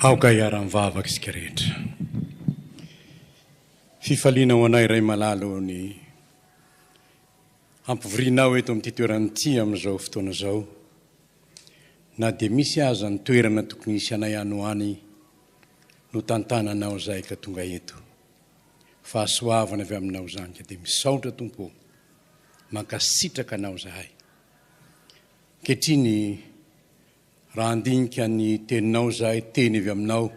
Aoka hiara-mivavaka isika rehetra. Fifaliana ho anay Ray malala ô ny hampivorianao eto amin'ity toerana ity amin'izao fotoana izao. Na dia misy aza ny toerana tokony hisy anay any ho any, notantananao izahay ka tonga eto. Fahasoavana avy aminao izany ka dia misaotra Tompo ô. Mankasitraka anao izahay. Ankehitriny Raha handinika ny Teninao izahay, Teny avy Aminao,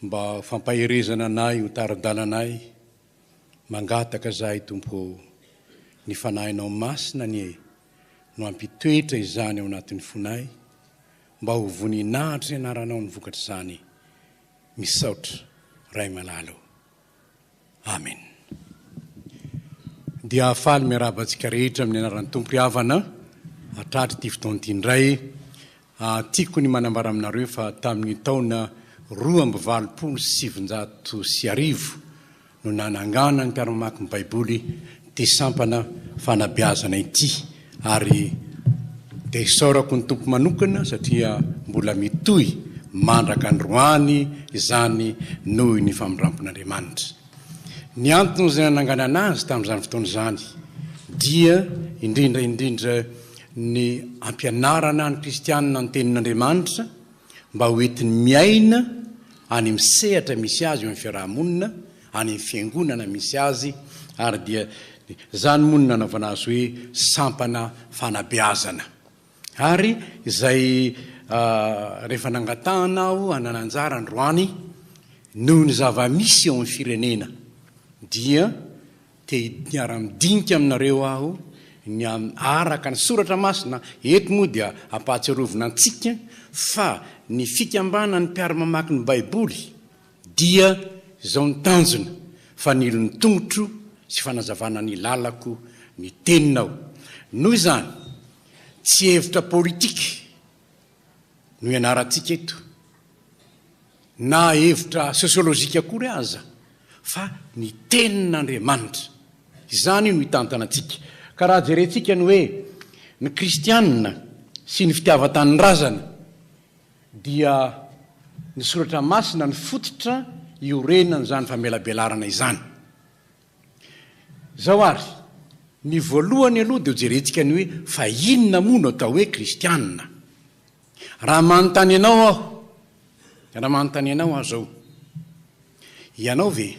mba ho fampaherezana anay, ho tari-dalana anay, mangataka izahay, Tompo ô, ny Fanahinao Masina anie no hampitoetra izany ao anatin'ny fonay, mba ho voninahitry ny Anaranao ny vokatr'izany. Misaotra, Ray malala ô. Amen. Dia faly miarahaba antsika rehetra amin'ny anaran'ny Tompo ry havana hatratra ity fotoana ity indray. Tiako ny manambara aminareo fa tamin'ny taona 1982 no nanangana ny mpiara-mamaky ny Baiboly ity sampana fanabeazana ity ary dia isaorako ny Tompo manokana satria mbola mitohy mandraka androany izany noho ny famindrampon'Andriamanitra. Ny antony izay nananganana azy tamin'izany fotoana izany dia indrindra indrindra ny hampianarana ny kristianina ny tenin'Andriamanitra mba ho entiny miaina any amin'ny sehatra misy azy eo amin'ny fiaraha-monina, any amin'ny fiangonana misy azy, ary dia izany moa no nanaovana azy hoe sampana fanabeazana. Ary izay rehefa nangatahana aho hanana anjara androany noho ny zava-misy eo amin'ny firenena dia Te hiara-midinika aminareo aho ny amin'ny araka ny Soratra Masina. Eto moa dia ampahatsiarovina antsika fa ny fikambanan'ny mpiara-mamaky ny Baiboly dia izao ny tanjona, Fanilo ny tongotro sy fanazavana ny lalako ny teninao. Noho izany, tsy hevitra politika no ianarantsika eto, na hevitra sosiolojika akory aza, fa ny Tenin'Andriamanitra. Izany no hitantana antsika. Ka raha jerentsika ny hoe ny kristianina sy ny fitiavan-tanindrazana dia ny Soratra Masina no fototra iorenan'izany famelabelarana izany. Izao ary, ny voalohany aloha dia hojerentsika ny hoe fa inona moa no atao hoe kristianina? Raha manontany anao aho, raha manontany anao aho izao, ianao ve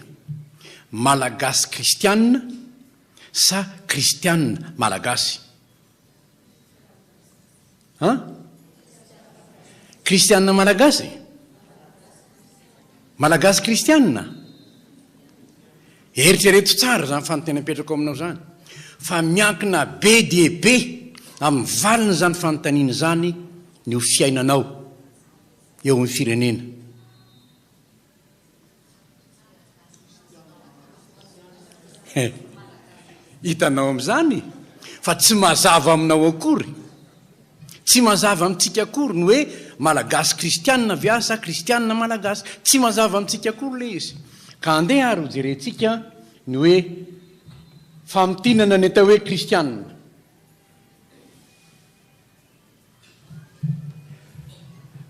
Malagasy kristianina sa kristianina Malagasy? An? Kristianina Malagasy? Malagasy kristianina? Eritrereto tsara izany fanontaniana apetrako aminao izany, fa miankina be dia be amin'ny valin'izany fanontaniana izany ny ho fiainanao eo amin'ny firenena. Hitanao amin'izany fa tsy mazava aminao akory, tsy mazava amintsika akory ny hoe Malagasy kristianina ve aho sa kristianina malagasy. Tsy mazava amintsika akory ilay izy. Ka andeha ary hojerentsika ny hoe famintinana ny atao hoe kristianina.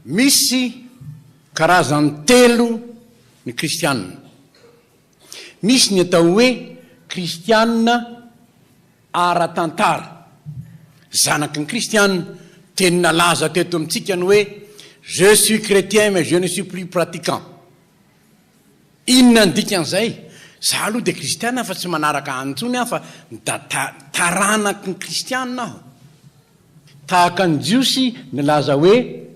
Misy karazany telo ny kristianina. Misy ny atao hoe kristianina ara-tantara, zanaky ny kristianina, teny nalaza teto amintsika ny hoe je suis chrétien mais je ne suis plus pratiquant. Inona ny dikan'izay? Za aloha dia kristiana fa tsy manaraka any intsony aho fa taranaky ny kristianina aho. Tahaka ny Jiosy nilaza hoe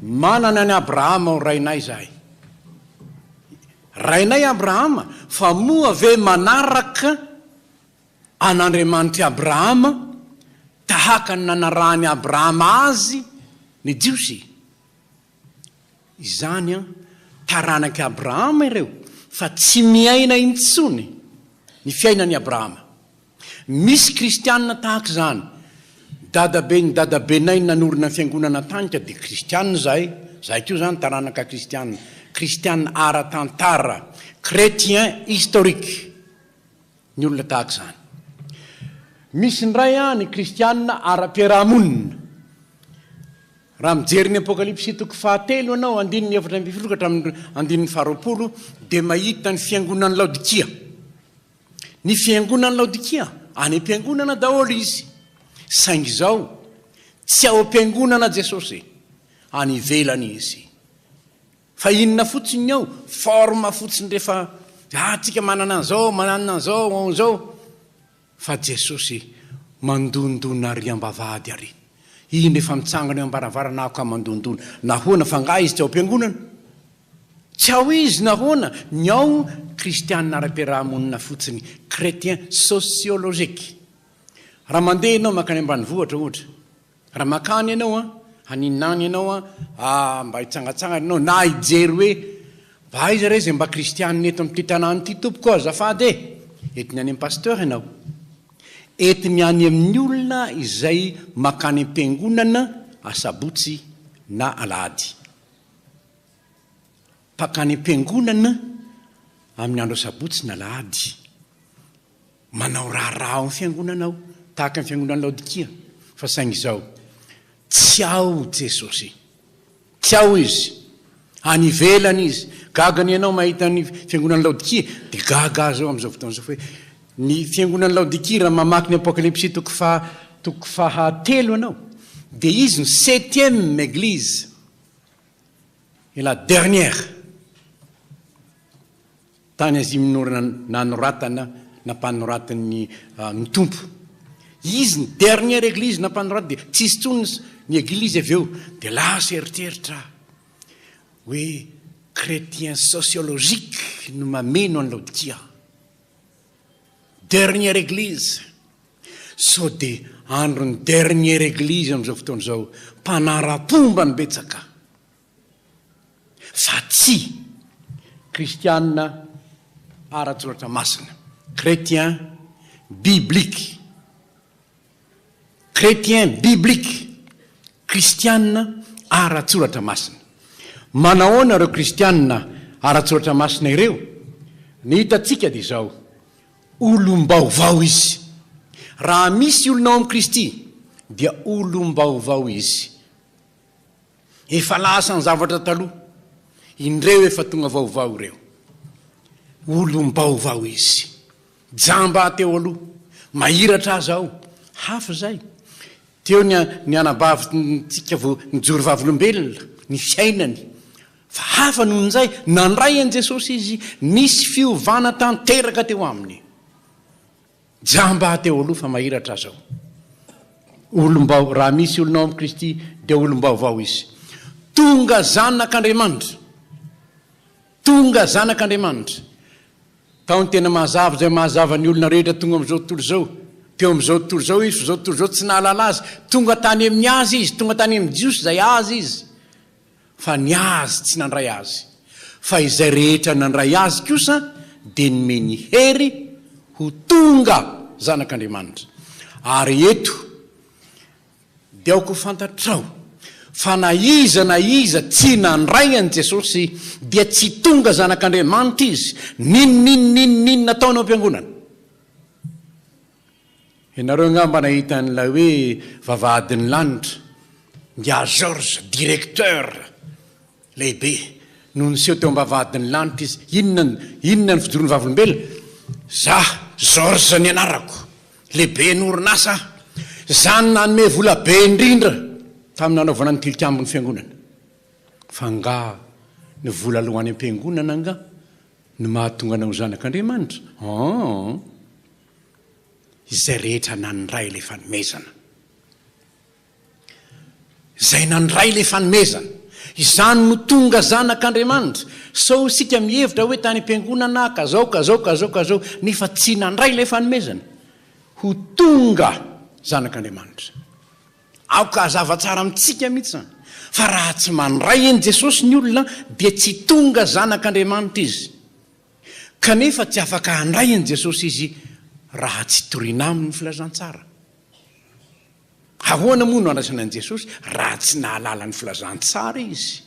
manana an'i Abrahama ho rainay izahay. Rainay Abrahama, fa moa ve manaraka an'Andriamanitr'i Abrahama tahaka ny nanarahan'i Abrahama azy ny Jiosy? Izany an, taranak'i Abrahama ireo, fa tsy miaina intsony ny fiainan'i Abrahama. Misy kristianina tahaka izany. Dadaben'ny dadabenay nanorina ny fiangonana tany ka dia kristianina izahay. Izahay koa izany taranaka kristianina. Kristianina ara-tantara, chrétien historique, ny olona tahaka izany. Misy indray an ny kristianina ara-piaraha-monina. Raha mijery ny Apokalypsy toko fahatelo ianao, andininy 14 ka hatramin'ny andininy faharoapolo, dia mahita ny fiangonan'i Laodikia. Ny fiangonan'i Laodikia, any am-piangonana daholo izy. Saingy izao, tsy ao am-piangonana Jesosy, any ivelany Izy. Fa inona fotsiny ny ao? Forme fotsiny rehefa, ah, tsika manana an'izao, mananona an'izao, an'izao. Fa Jesosy mandondona ary ambavahady ary. Iny rehefa mitsangana eo ambaravarana aho ka mandondona. Nahoana? Fa angaha izy tsy ao am-piangonana? Tsy ao izy, nahoana? Ny ao kristianina ara-piaraha-monina fotsiny, chrétien sociologique. Raha mandeha ianao mankany ambanivohitra ohatra, Raha mankany ianao an, haninona any ianao an, ah mba hitsangatsangana ianao na hijery hoe mba aiza re izay mba kristianina eto amin'ity tanàna ity tompoko azafady e! Entiny any amin'ny pasteur ianao. Entiny any amin'ny olona izay mankany am-piangonana asabotsy na alahady. Mpankany am-piangonana amin'ny andro asabotsy na alahady. Manao raharaha ao amin'ny fiangonana aho, tahaka ny fiangonan'i Laodikia, fa saingy izao, tsy ao Jesosy. Tsy ao Izy. Any ivelany Izy. Gaga anie ianao mahita ny fiangonan'i Laodikia, dia gaga aho izao amin'izao fotoana izao fa hoe ny fiangonan'i Laodikia, raha mamaky ny Apokalypsy toko faha, toko fahatelo ianao, dia izy no septième église et la dernière. Tany Azia Minora nanoratana nampanoratin'ny ny Tompo. Izy ny dernière église nampanoratana dia tsisy intsony ny église avy eo. Dia lasa eritreritra aho hoe chrétien sociologique no mameno an'i Laodikia. Dernière église. Sao dia andron'ny dernière église amin'izao fotoana izao. Mpanara-pomba no betsaka. Fa tsy kristiana ara-tsoratra masina, chrétien biblique, chrétien biblique, kristiana ara-tsoratra masina. Manahoana ireo kristiana ara-tsoratra masina ireo? Ny hitantsika dia izao, olom-baovao izy. Raha misy olona ao amin'i Kristy dia olom-baovao izy. Efa lasa ny zavatra taloha, indreo efa tonga vaovao ireo. Olom-baovao izy. Jamba teo aloha, mahiratra aza aho. Hafa izay. Teo ny ny anabavintsika vao nijoro vavolombelona, ny fiainany. Fa hafa noho izay, nandray an'i Jesosy izy, nisy fiovana tanteraka teo aminy. Jamba aho teo aloha fa mahiratra aho zao. Olom-bao, raha misy olona ao amin'i Kristy dia olom-baovao izy. Tonga zanak'Andriamanitra. Tonga zanak'Andriamanitra. Tao ny tena mahazava izay mahazava ny olona rehetra tonga amin'izao tontolo izao. Teo amin'izao tontolo izao izy fa izao tontolo izao tsy nahalala azy. Tonga tany amin'ny azy izy, tonga tany amin'ny Jiosy izay azy izy. Fa ny azy tsy nandray azy, fa izay rehetra nandray azy kosa dia nomeny hery ho tonga zanak'Andriamanitra. Ary eto dia aoka ho fantatrao fa na iza na iza tsy nandray an'i Jesosy dia tsy tonga zanak'Andriamanitra izy, n'inon'inon'inon'inona ataony ao am-piangonana. Ianareo angamba nahita an'ilay hoe vavahadin'ny lanitra, Ingahy Georges, directeur lehibe, no niseho teo am-bavahadin'ny lanitra izy. Inona, inona ny fijoroan'ny vavolombelona? Za, Georges ny anarako, lehiben'ny orinasa aho. Za no nanome vola be indrindra tamin'ny nanaovana ny tilikambon'ny fiangonana. Fa angaha ny vola aloa any am-piangonana angaha no mahatonga anao ho zanak'Andriamanitra? Aa. Izay rehetra nandray ilay fanomezana. Izay nandray ilay fanomezana. Izany no tonga zanak'Andriamanitra. Sao isika mihevitra hoe tany am-piangonana aho ka zao, ka zao, ka zao, ka zao, nefa tsy nandray ilay fanomezana. Ho tonga zanak'Andriamanitra. Aoka hazava tsara amintsika mihitsy izany, fa raha tsy mandray an'i Jesosy ny olona dia tsy tonga zanak'Andriamanitra izy. Kanefa tsy afaka handray an'i Jesosy izy raha tsy torina aminy ny filazantsara. Ahoana moa no handraisana an'i Jesosy raha tsy nahalala ny filazantsara izy?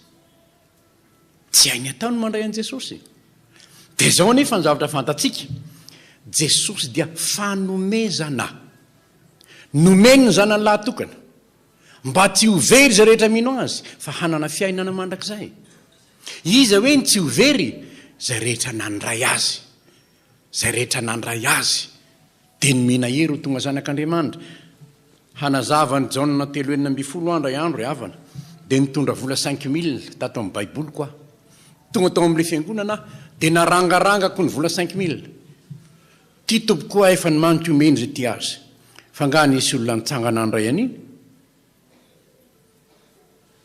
Tsy hainy atao ny mandray an'i Jesosy. Dia izao anefa ny zavatra fantatsika, Jesosy dia fanomezana. Nomeny ny Zanany lahatokana. Mba tsy ho very izay rehetra mino Azy, fa hanana fiainana mandrakizay. Iza hoe ny tsy ho very? Izay rehetra nandray Azy. Izay rehetra nandray Azy, dia nomena hery ho tonga zanak'Andriamanitra. Hanazava an'i Jaona telo 16 aho indray andro ry havana, dia nitondra vola cinq mille tato amin'ny baiboliko aho. Tonga tao amin'ilay fiangonana aho, dia narangarangako ny vola cinq mille. Ty tompoko aho efa nimaniko omeny izay tia azy. Fa angaha nisy olona nitsangana handray an'iny?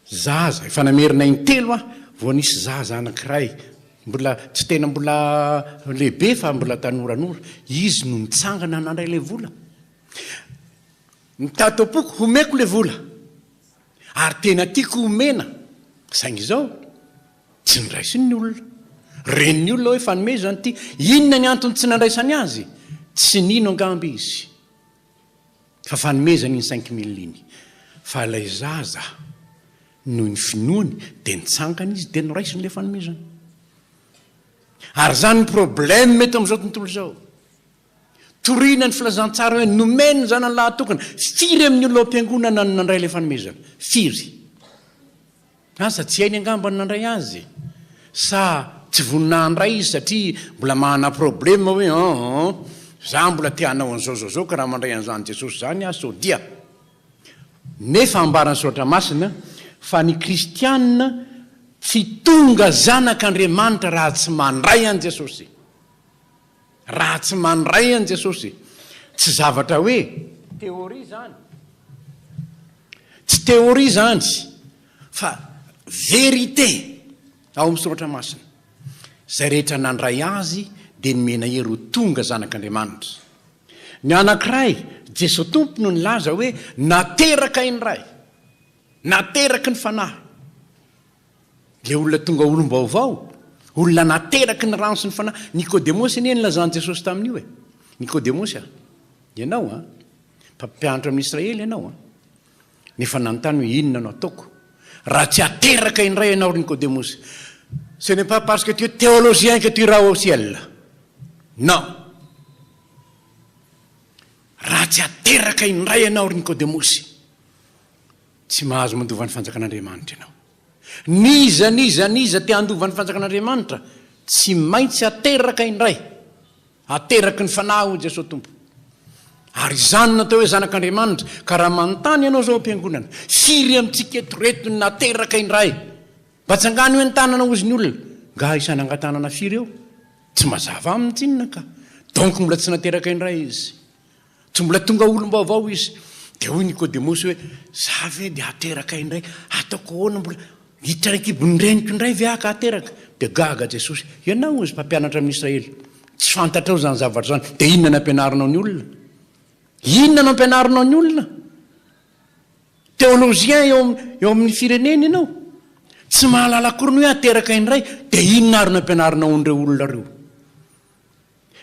Zaza, efa namerina intelo aho vao nisy zaza anankiray, mbola tsy tena mbola lehibe fa mbola tanoranora, izy no nitsangana nandray ilay vola. Ny tato am-poko, homeko ilay vola. Ary tena tiako homena, saingy izao, tsy noraisiny ny olona. Ren'ny olona hoe fanomezana ity. Inona ny antony tsy nandraisany azy? Tsy nino angamba izy fa fanomezana iny cinq mille iny. Fa ilay zaza, noho ny finoany, dia nitsangana izy dia noraisiny ilay fanomezana. Ary izany ny problème eto amin'izao tontolo izao. Torina ny filazantsara hoe nomeny ny zanany lahatokana. Firy amin'ny olona ao am-piangonana no nandray ilay fanomezana? Firy? Asa tsy hainy angamba ny nandray azy? Sa tsy vonona handray izy satria mbola manana problème hoe an za mbola te hanao an'izao zao zao ka raha mandray an'izany Jesosy izany aho sao dia. Nefa ambaran'ny Soratra Masina fa ny kristiana tsy tonga zanak'Andriamanitra raha tsy mandray an'i Jesosy. Raha tsy mandray an'i Jesosy, tsy zavatra hoe théorie izany, tsy théorie izany fa vérité ao amin'ny Soratra Masina. Izay rehetra nandray Azy dia nomena hery ho tonga zanak'Andriamanitra. Ny anankiray, Jesoa Tompo no nilaza hoe nateraka indray, nateraky ny Fanahy. Ilay olona tonga olom-baovao, olona nateraky ny rano sy ny Fanahy. Nikodemosy anie nilazan'i Jesosy tamin'io e. Nikodemosy a, ianao a, mpampianatra amin'ny Israely ianao a, nefa nanontany hoe inona no ataoko raha tsy ateraka indray ianao ry Nikodemosy. Ce n'est pas parce que tu es théologien que tu iras au ciel. Non. Raha tsy ateraka indray ianao ry Nikodemosy, Tsy mahazo mandova ny fanjakan'Andriamanitra ianao. N'iza n'iza n'iza te handova ny fanjakan'Andriamanitra, tsy maintsy ateraka indray. Ateraky ny Fanahy hoy Jesoa Tompo. Ary izany no atao hoe zanak'Andriamanitra. Ka raha manontany ianao izao am-piangonana, firy amintsika eto ireto no nateraka indray? Mba tsangano hoe ny tanana hozy ny olona. Nga hisy hanangan-tanana firy eo? Tsy mazava aminy tsinona ka. Donc mbola tsy nateraka indray izy. Tsy mbola tonga olom-baovao izy. Dia hoy Nikodemosy hoe, Za ve dia hateraka indray? Ataoko ahoana mbola hiditra any an-kibon'ny reniko indray ve aho ka hateraka? Dia gaga Jesosy, Ianao hozy mpampianatra amin'ny Israely, tsy fantatrao izany zavatra izany, dia inona no ampianarinao ny olona? Inona no ampianarinao ny olona? Théologien eo eo amin'ny firenena ianao? Tsy mahalala akory ny hoe hateraka indray, dia inona ary no ampianarinao an'ireo olona ireo?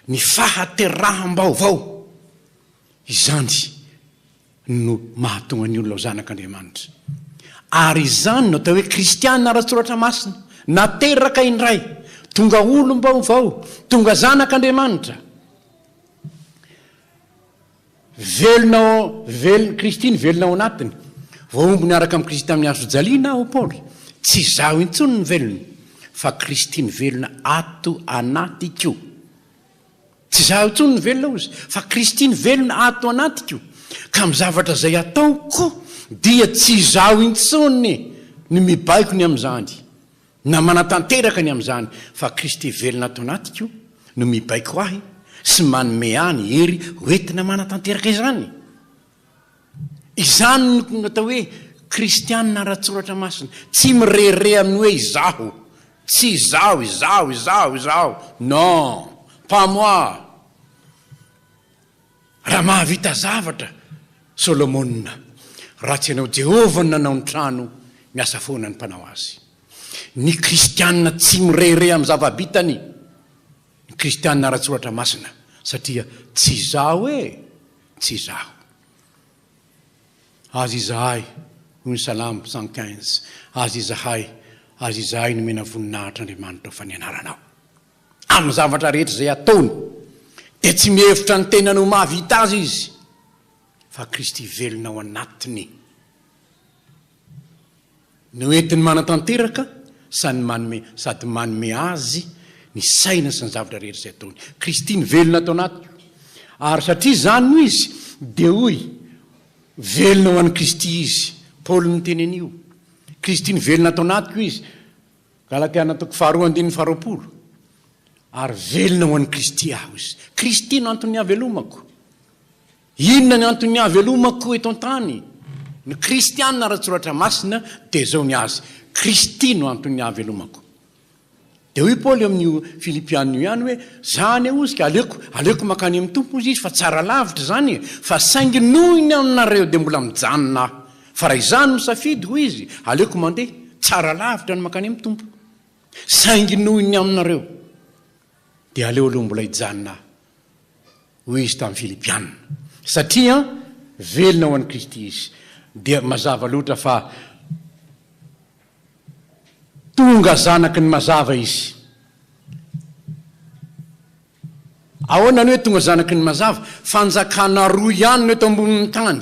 Ny fahateraham-baovao, izany no mahatonga ny olona ho zanak'Andriamanitra. Ary izany no atao hoe kristiana ara-tsoratra masina, nateraka indray, tonga olom-baovao, tonga zanak'Andriamanitra. Velona ao, velona, Kristy ny velona ao anatiny. Voahombo niaraka amin'i Kristy tamin'ny hazo fijaliana aho, Paoly. Tsy izaho intsony no velona, fa Kristy ny velona ato anatiko. Tsy izaho intsony no velona, hozy, fa Kristy ny velona ato anatiko. Ka amin'ny zavatra izay ataoko, dia tsy izaho intsony no mibaiko ny amin'izany. Na manatanteraka ny amin'izany fa Kristy velona ato anatiko no mibaiko ahy sy manome ahy ny hery ho entina manatanteraka izany. Izany no atao hoe kristianina ara-tsoratra masina. Tsy mirehareha amin'ny hoe izaho, tsy izaho, izaho, izaho, izaho. Non, pas moi. Raha mahavita zavatra Solomona, raha tsy ianao Jehovah no nanao ny trano, miasa foana ny mpanao azy. Ny kristiana tsy mirehareha amin'ny zava-bitany, ny kristiana ara-tsoratra masina, satria tsy izaho e, tsy izaho. Azy izahay, hoy ny Salamo 115, azy izahay, azy izahay nomena voninahitra Andriamanitra fa ny anaranao. Amin'ny zavatra rehetra izay ataony, dia tsy mihevitra ny tenany ho mahavita azy izy, fa Kristy velona ao anatiny. No entiny manatanteraka sany manome sady manome azy ny saina sy ny zavatra rehetra izay ataony. Kristy no velona ato anatiko. Ary satria izany no izy, dia hoy, velona ho an'i Kristy izy. Paoly niteny an'io. Kristy no velona ato anatiko izy. Galatiana toko faharoa andininy faharoapolo. Ary velona ho an'i Kristy aho izy. Kristy no anton'ny havelomako. Inona ny anton'ny havelomako eto an-tany? Ny kristiana ara-tsoratra masina dia izao ny azy, Kristy no anton'ny havelomako. Dia hoy Paoly amin'io Filipiana io ihany hoe, Za anie hozy ka aleoko, aleoko mankany amin'ny Tompo hozy izy fa tsara lavitra izany e, fa saingy noho ny aminareo dia mbola mijanona aho. Fa raha izaho no misafidy hoy izy, aleoko mandeha, tsara lavitra ny mankany amin'ny Tompo. Saingy noho ny aminareo dia aleo aloha mbola hijanona aho. Hoy izy tamin'ny Filipiana. Satria velona ho an'i Kristy izy, dia mazava loatra fa tonga zanaky ny mazava izy. Ahoana ny hoe tonga zanaky ny mazava? Fanjakana roa ihany no eto ambonin'ny tany.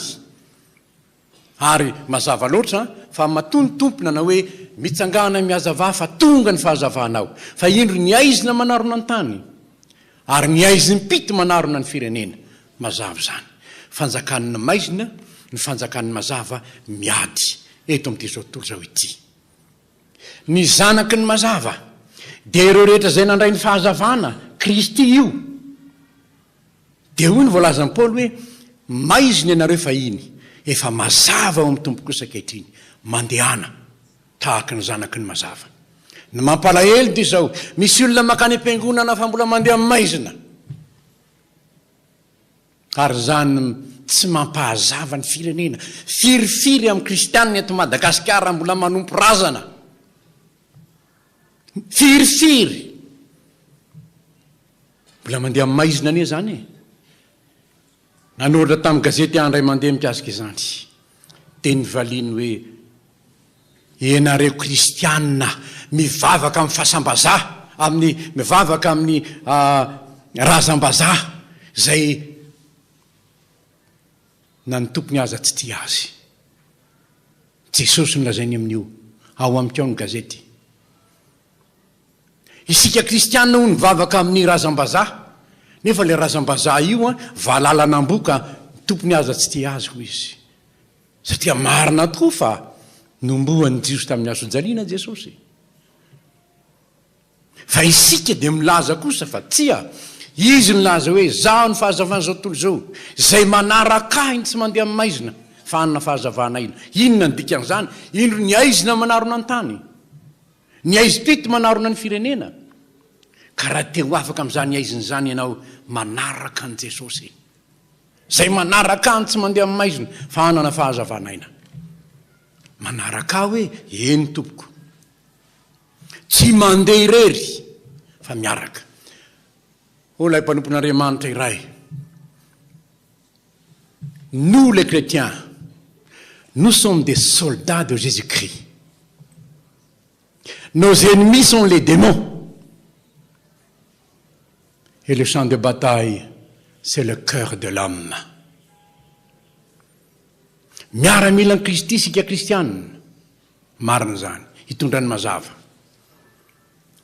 Ary mazava loatra fa matoa ny Tompo nanao hoe, Mitsangàna mihazavà fa tonga ny fahazavanao, fa indro ny haizina manarona ny tany, ary ny haizim-pito manarona ny firenena. Mazava izany. Fanjakan'ny maizina ny fanjakan'ny mazava miady eto amin'ity izao tontolo izao ity. Ny zanaky ny mazava dia ireo rehetra izay nandray ny fahazavana, Kristy io. Dia hoy ny voalazan'i Paoly hoe, Maizina ianareo fahiny, efa mazava ao amin'ny Tompo kosa ankehitriny. Mandehana tahaka ny zanaky ny mazava. Ny mampalahelo dia izao, misy olona mankany am-piangonana fa mbola mandeha maizina. Ary izany tsy mampahazava ny firenena. Firifiry amin'ny kristianina eto Madagasikara mbola manompo razana. Firifiry. Mbola mandeha amin'ny maizina anie izany e! Nanoratra tamin'ny gazety aho indray mandeha mikasika izany. Dia nivaliany hoe, Ianareo kristiana mivavaka amin'ny fasam-bazaha, amin'ny, mivavaka amin'ny razam-bazaha izay na ny tompony aza tsy tia azy. Jesosy no lazainy amin'io. Ao amiko ao ny gazety. Isika kristiana hono mivavaka amin'ny razam-bazaha, nefa ilay razam-bazaha io an, valalan'amboa ka ny tompony aza tsy tia azy hoy izy. Satria marina tokoa fa nombohan'ny Jiosy tamin'ny hazojaliana Jesosy. Fa isika dia milaza kosa fa tsia, Izy nilaza hoe, Izaho no fahazavan'izao tontolo izao, izay manaraka Ahy no tsy mandeha amin'ny maizina, fa hanana fahazavana aina. Inona no dikan'izany? Indro ny haizina manarona ny tany. Ny haizim-pito manarona ny firenena. Ka raha te ho afaka amin'izany haizina izany ianao, manaraka an'i Jesosy. Izay manaraka Ahy tsy mandeha amin'ny maizina, fa hanana fahazavan'aina. Manaraka Ahy hoe, Eny tompoko. Tsy mandeha irery, fa miaraka. Hoy ilay mpanompon'Andriamanitra iray, Nous les chrétiens, nous sommes des soldats de Jésus-Christ. Nos ennemis sont les démons. Et le champ de bataille, c'est le cœur de l'homme. Miaramilan'i Kristy isika kristiana. Marina izany. Hitondra ny mazava.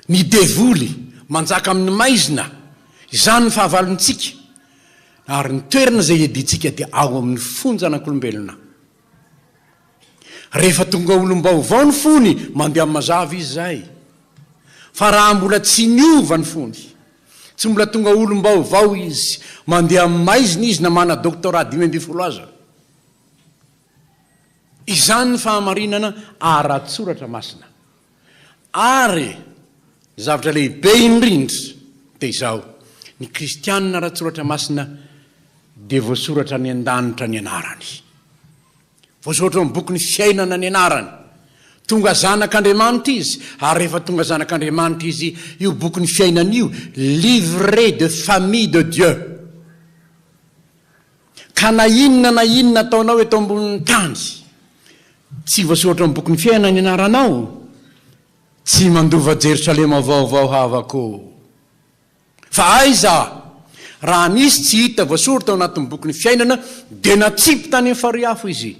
Ny devoly manjaka amin'ny maizina, izany ny fahavalontsika, ary ny toerana izay iadiantsika dia ao amin'ny fonjanak'olombelona. Rehefa tonga olom-baovao ny fony, mandeha amin'ny mazava izy izay. Fa raha mbola tsy niova ny fony, tsy mbola tonga olom-baovao izy, mandeha amin'ny maizina izy na mana doctorat 15 aza. Izany ny fahamarinana ara-tsoratra masina. Ary ny zavatra lehibe indrindra dia izao, ny kristianina ara-tsoratra masina dia voasoratra any an-danitra ny anarany. Voasoratra ao amin'ny bokin'ny fiainana ny anarany. Tonga zanak'Andriamanitra izy, ary rehefa tonga zanak'Andriamanitra izy, io bokin'ny fiainana io, livret de famille de Dieu. Ka na inona na inona ataonao eto ambonin'ny tany, tsy voasoratra ao amin'ny bokin'ny fiainana ny anaranao, tsy mandova Jerosalema vaovao havako. Fa aiza? Raha nisy tsy hita voasoratra ao anatin'ny bokin'ny fiainana, dia natsipy tany amin'ny farihy afo izy.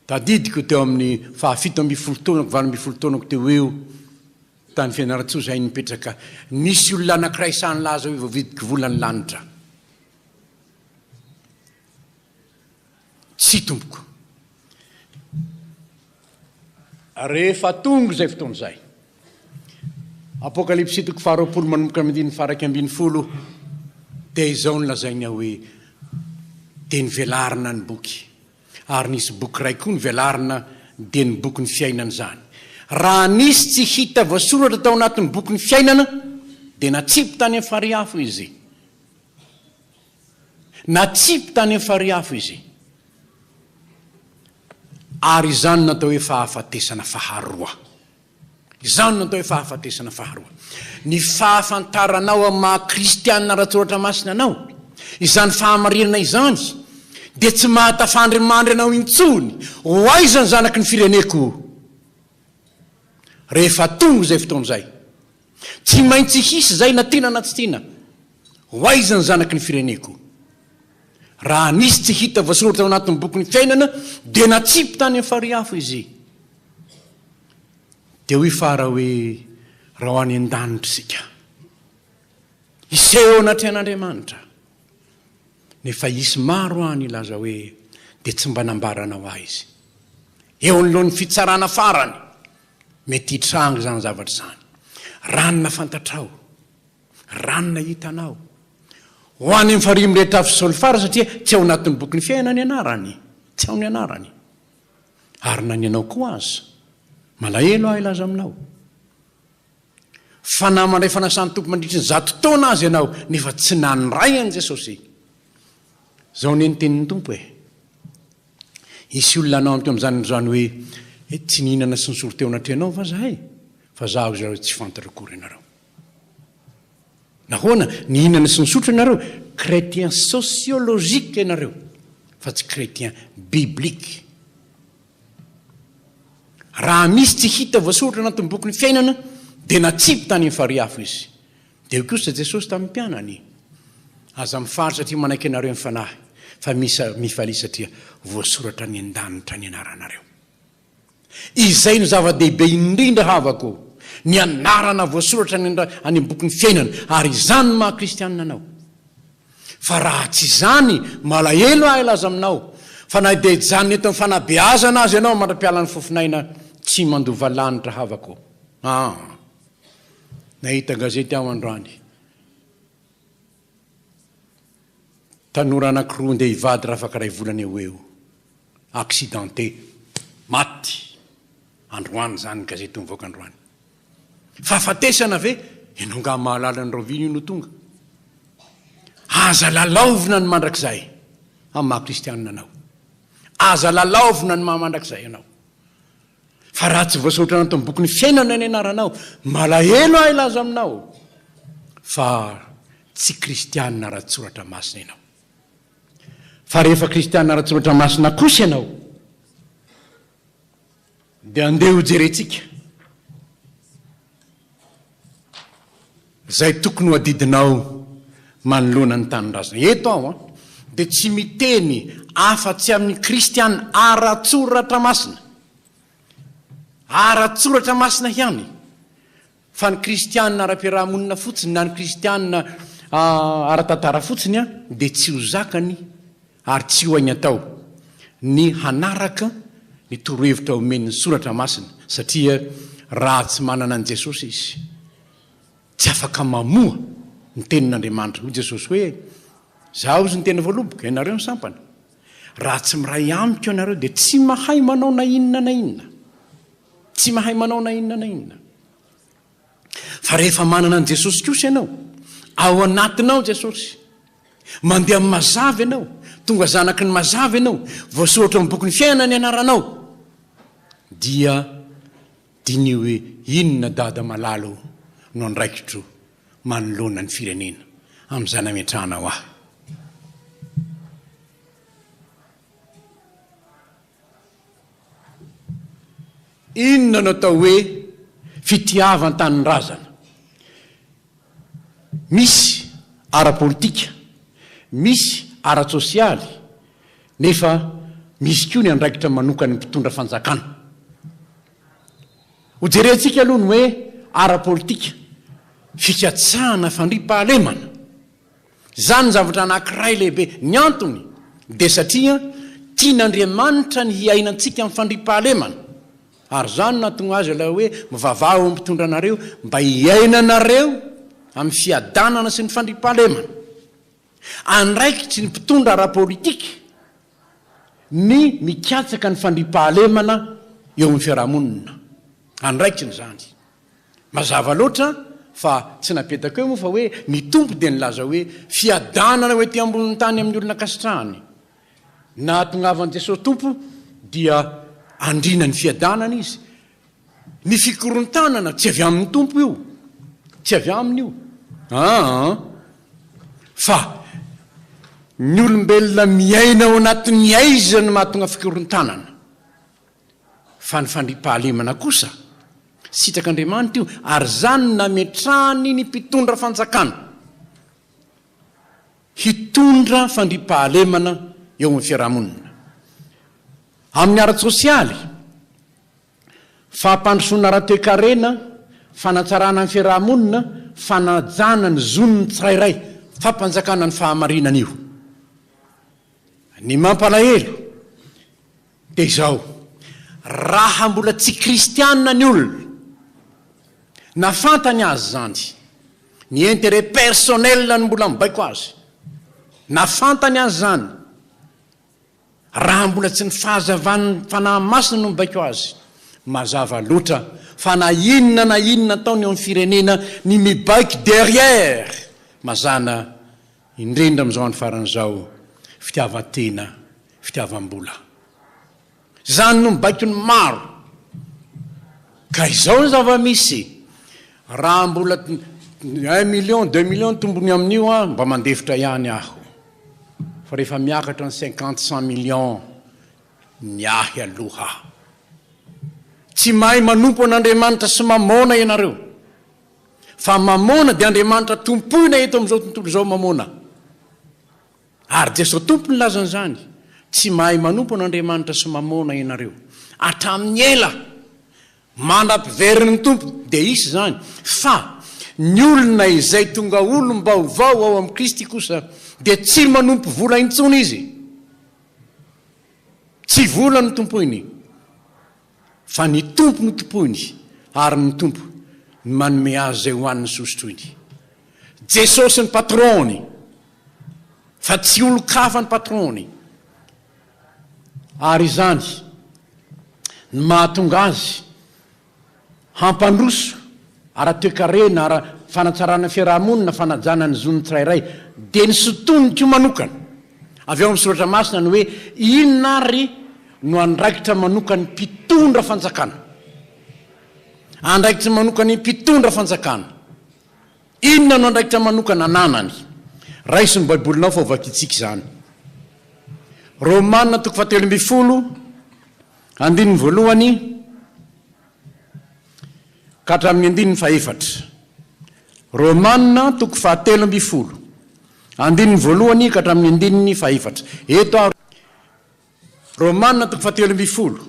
Tadidiko teo amin'ny faha 17 taonako, 18 taonako teo ho eo, tany Fianarantsoa izahay nipetraka, nisy olona anankiray sahy nilaza hoe voavidiko vola ny lanitra. Tsia tompoko. Rehefa tonga izay fotoana izay, Apokalypsy toko faharoapolo manomboka amin'ny andininy faha 11, dia izao no lazainy ao hoe, Dia novelarina ny boky, ary nisy boky iray koa novelarina, dia ny bokin'ny fiainana izany. Raha nisy tsy hita voasoratra tao anatin'ny bokin'ny fiainana, dia natsipy tany amin'ny farihy afo izy. Natsipy tany amin'ny farihy afo izy. Ary izany no atao hoe fahafatesana faharoa. Izany no atao hoe fahafatesana faharoa. Ny fahafantaranao amin'ny maha kristianina ara-tsoratra masina anao, izany fahamarinana izany, dia tsy mahatafandry mandry anao intsony, Ho aiza ny zanaky ny fireneko? Rehefa tonga izay fotoana izay, tsy maintsy hisy izay na tiana na tsy tiana, Ho aiza ny zanaky ny fireneko? Raha nisy tsy hita voasoratra ao anatin'ny bokin'ny fiainana, dia natsipy tany amin'ny farihy afo izy. Dia hoy Fara hoe, Raha ho any an-danitra isika, hiseho eo anatrehan'Andriamanitra, nefa hisy maro any hilaza hoe, Dia tsy mba nambaranao ahy izy. Eo anoloan'ny fitsarana farany, mety hitranga izany zavatra izany. Raha ny nafantatrao, Raha ny nahitanao. Ho any amin'ny farihy mirehitra afo sy solifara satria tsy ao anatin'ny bokin'ny fiainana ny anarany. Tsy ao ny anarany. Ary na ny anao koa aza. Malahelo aho hilaza aminao. Fa na mandray fanasan'ny Tompo mandritry ny 100 taona aza ianao nefa tsy nandray an'i Jesosy. Izao anie ny tenin'ny Tompo e. Hisy olona hanao amiko amin'izany andro izany hoe, Eh, tsy nihinana sy nisoro teo anatrehanao va izahay? Fa izaho izao tsy fantatro akory ianareo. Nahoana? Nihinana sy nisotro ianareo? Chrétien sociologique ianareo fa tsy chrétien biblique. Raha misy tsy hita voasoratra anatin'ny bokin'ny fiainana dia natsipy tany amin'ny farihy afo izy. Dia hoy kosa Jesosy tamin'ny mpianany, Aza mifaly satria manaiky anareo ny Fanahy, fa misa mifalia satria voasoratra any an-danitra ny anaranareo. Izay no zava-dehibe indrindra havako, ny anarana voasoratra any any amin'ny bokin'ny fiainana, ary izany no maha kristianina anao. Fa raha tsy izany, malahelo aho hilaza aminao, fa na dia hijanona eto amin'ny fanabeazana aza ianao mandra-pialan'ny fofon'aina, tsy mandova lanitra havako. Aa. Nahita gazety aho androany. Tanora anankiroa ndeha hivady raha afaka iray volana eo ho eo. Accidenté. Maty. Androany izany ny gazety mivoaka androany. Fahafatesana ve? Ianao angaha mahalala ny rahoviana io no tonga? Aza lalaovina ny mandrakizay amin'ny maha kristianina anao. Aza lalaovina ny maha mandrakizay anao. Fa raha tsy voasoratra anatin'ny bokin'ny fiainana ny anaranao, malahelo aho hilaza aminao fa tsy kristianina ara-tsoratra masina ianao. Fa rehefa kristianina ara-tsoratra masina kosa ianao, dia andeha hojerentsika izay tokony ho adidinao manoloana ny tanindrazana. Eto aho dia tsy miteny afa-tsy amin'ny kristiana ara-tsoratra masina. Ara-tsoratra masina ihany. Fa ny kristiana ara-piaraha-monina fotsiny na ny kristiana ara-tantara fotsiny dia tsy ho zakany ary tsy ho hainy atao ny hanaraka ny torohevitra omen'ny Soratra Masina satria raha tsy manana an'i Jesosy izy tsy afaka mamoa ny tenin'Andriamanitra. Hoy Jesosy hoe, Izaho izy ny tena voaloboka, ianareo ny sampana. Raha tsy miray amiko ianareo dia tsy mahay manao na inona na inona. Tsy mahay manao na inona na inona. Fa rehefa manana an'i Jesosy kosa ianao, ao anatinao Jesosy, mandeha amin'ny mazava ianao, tonga zanaky ny mazava ianao, voasoratra ao amin'ny bokin'ny fiainana ny anaranao, dia diniho hoe inona Dada malala o no andraikitro manoloana ny firenena amin'izay nametrahanao ahy. Inona no atao hoe fitiavan-tanindrazana? Misy ara-politika, misy ara-tsosialy, nefa. Misy koa ny andraikitra manokan'ny mpitondra fanjakana. Hojerentsika aloha ny hoe ara-politika, fikatsahana fandriampahalemana. Izany ny zavatra anankiray lehibe. Ny antony dia satria tian'Andriamanitra ny hiainantsika amin'ny fandriampahalemana. Ary izany no nahatonga azy ilay hoe mivavaha eo amin'ny mpitondra anareo mba hiainanareo amin'ny fiadanana sy ny fandriampahalemana. Andraikitry ny mpitondra ara-politika ny mikatsaka ny fandriampahalemana eo amin'ny fiarahamonina. Andraikiny izany. Mazava loatra fa tsy napetaka eo moa fa hoe ny Tompo dia nilaza hoe fiadanana ho ety ambonin'ny tany amin'ny olona ankasitrahany. Nahatongavan'i Jesosy Tompo dia andriana ny fiadanana Izy. Ny fikorontanana tsy avy amin'ny Tompo io. Tsy avy aminy io. Aa. Fa ny olombelona miaina ao anatin'ny aiza no mahatonga fikorontanana. Fa ny fandriampahalemana kosa, sitrak'Andriamanitra io, ary izany no nametrahany ny mpitondra fanjakana hitondra fandriampahalemana eo amin'ny fiarahamonina. Amin'ny ara-tsosialy, fampandrosoana ara-toekarena, fanatsarana ny fiarahamonina, fanajana ny zon'ny tsirairay, fampanjakana ny fahamarinana io. Ny mampalahelo dia izao, raha mbola tsy kristianina ny olona, na fantany aza izany, ny intérêt personnel no mbola mibaiko azy, na fantany aza izany, raha mbola tsy ny fahazavan'ny Fanahy Masina no mibaiko azy, mazava loatra fa na inona na inona ataony eo amin'ny firenena, ny mibaiko derrière, mazàna indrindra amin'izao andro farany izao, fitiavan-tena, fitiavam-bola. Izany no mibaiko ny maro. Ka izao ny zava-misy, raha mbola un million, deux millions ny tombony amin'io an, mba mandefitra ihany aho. Fa rehefa miakatra ny cinquante, cent millions, ny ahy aloha. Tsy mahay manompo an'Andriamanitra sy mamôna ianareo. Fa mamôna dia Andriamanitra tompoina eto amin'izao tontolo izao mamôna. Ary Jesoa Tompo nilaza an'izany, Tsy mahay manompo an'Andriamanitra sy mamôna ianareo. Hatramin'ny ela, mandra-piverin'ny Tompo, dia hisy izany. Fa ny olona izay tonga olom-baovao ao amin'i Kristy kosa dia tsy manompo vola intsony izy. Tsy vola no tompoiny. Fa ny Tompo no tompoiny, ary ny Tompo no manome azy izay hohaniny sy hosotroiny. Jesosy ny patron-ny, fa tsy olon-kafa ny patron-ny. Ary izany no mahatonga azy hampandroso ara-toekarena, ara-fanatsarana fiaraha-monina, fanajana ny zon'ny tsirairay, dia ny sintoniko manokana avy ao amin'ny Soratra Masina ny hoe inona ary no andraikitra manokan'ny mpitondra fanjakana? Andraikitra manokan'ny mpitondra fanjakana. Inona no andraikitra manokana ananany? Raiso ny Baibolinao fa hovakintsika izany. Romana toko fahatelo ambin'ny folo, andininy voalohany ka hatramin'ny andininy fahefatra. Romana toko fahatelo ambin'ny folo, andininy voalohany ka hatramin'ny andininy fahefatra. Eto aho. Romana toko fahatelo ambin'ny folo,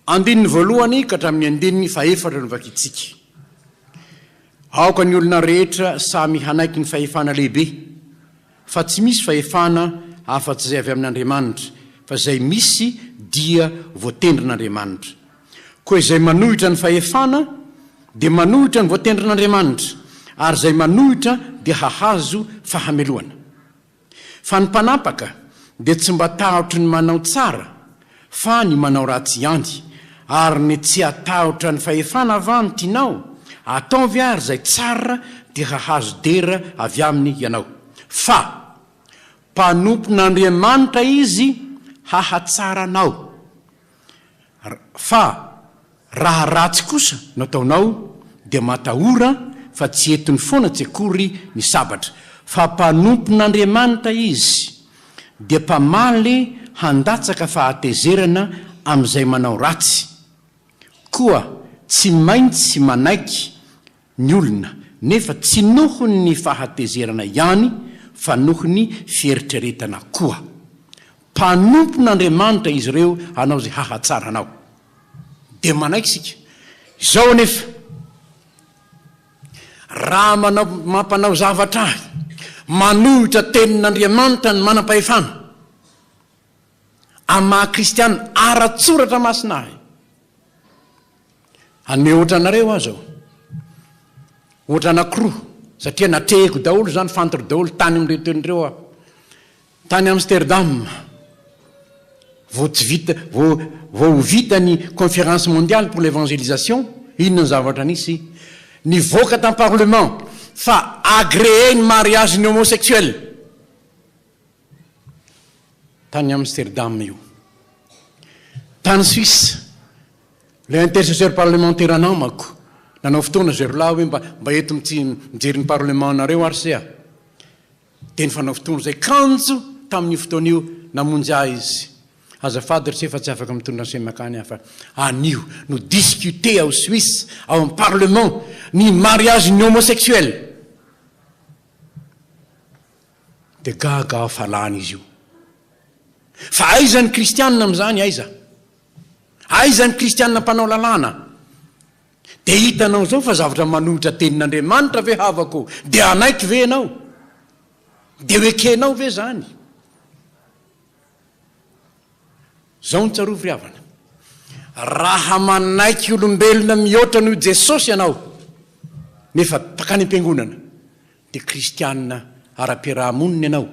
andininy voalohany ka hatramin'ny andininy fahefatra no vakintsika. Aoka ny olona rehetra samy hanaiky ny fahefana lehibe, fa tsy misy fahefana afa-tsy izay avy amin'Andriamanitra, fa izay misy dia voatendrin'Andriamanitra. Koa izay manohitra ny fahefana dia manohitra ny voatendrin'Andriamanitra, ary izay manohitra dia hahazo fahamelohana. Fa ny mpanapaka dia tsy mba tahotry ny manao tsara fa ny manao ratsy ihany, ary ny tsy hatahotra ny fahefana va no tianao? Ataovy ary izay tsara dia hahazo dera avy aminy ianao. Fa mpanompon'Andriamanitra izy hahatsara anao. Fa raha ratsy kosa no ataonao dia matahora fa tsy entiny foana tsy akory ny sabatra, fa mpanompon'Andriamanitra izy, dia mpamaly handatsaka fahatezerana amin'izay manao ratsy. Koa tsy maintsy manaiky ny olona, nefa tsy noho ny fahatezerana ihany fa noho ny fieritreretana koa. Mpanompon'Andriamanitra izy ireo hanao izay hahatsara anao. Dia manaiky isika. Izao anefa, raha manao, mampanao zavatra ahy manohitra tenin'Andriamanitra ny manam-pahefana, amin'ny maha-kristiana ara-tsoratra masina ahy, Hanome ohatra anareo aho zao. Ohatra anakiroa, satria natrehiko daholo izany, fantro daholo tany amin'ireo toerana ireo aho. Tany Amsterdam, vao tsy vita, vao, vao ho vita ny conférence mondiale pour l'évangélisation, inona ny zavatra nisy? Nivoaka tany parlement fa agréé ny mariage ny homosexuel. Tany Amsterdam io. Tany Suisse, ilay intercesseur parlementaire namako, nanao fotoana zareo lahy hoe mba mba eto mijery ny parlement-nareo ary se a. Dia nifanao fotoana izay. Kanjo tamin'io fotoana io, namonjy ahy izy. Azafady ry se fa tsy afaka mitondra ny sema akany aho fa anio no discuter ao Suisse, ao amin'ny parlement, ny mariage-n'ny homosexuel. Dia gaga aho fa lany izy io. Fa aiza ny kristianina amin'izany, aiza? Aiza ny kristianina mpanao lalàna? Dia hitanao izao fa zavatra manohitra tenin'Andriamanitra ve havako? Dia hanaiky ve ianao? Dia ho ekenao ve izany? Izao no tsarovy ry havana, raha manaiky olombelona mihoatra noho i Jesosy ianao, nefa mpankany am-piangonana, dia kristiana ara-piaraha-monina ianao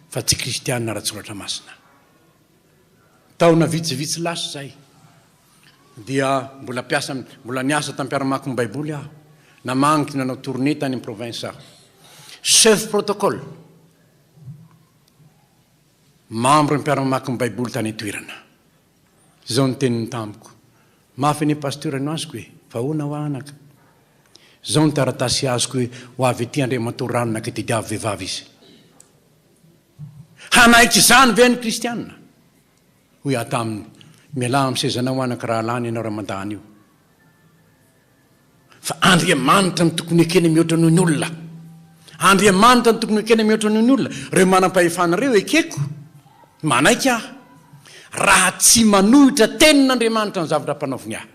fa tsy kristiana ara-tsoratra masina. Taona vitsivitsy lasa izay, dia mbola mpiasa, mbola niasa tamin'ny mpiara-mamaky ny Baiboly aho, namangy nanao tournée tany amin'ny province aho. Chef protocole, membre mpiara-mamaky ny Baiboly tany an-toerana. Izao ny teniny tamiko, Mafy anie Pasteur no azoko e! Fa ahoana hoa anaka? Izao ny taratasy azoko hoe ho avy aty Andriamatoa Ranona ka tediavo vehivavy izy. Hanaiky izany ve ny kristiana? Hoy aho taminy, Mialà amin'ny sezanao anaka raha lany ianao raha mandà an'io. Fa Andriamanitra no tokony ekena mihoatra noho ny olona. Andriamanitra no tokony ekena mihoatra noho ny olona. Ireo manam-pahefana ireo ekeko, manaiky aho, raha tsy manohitra tenin'Andriamanitra ny zavatra ampanaoviny ahy.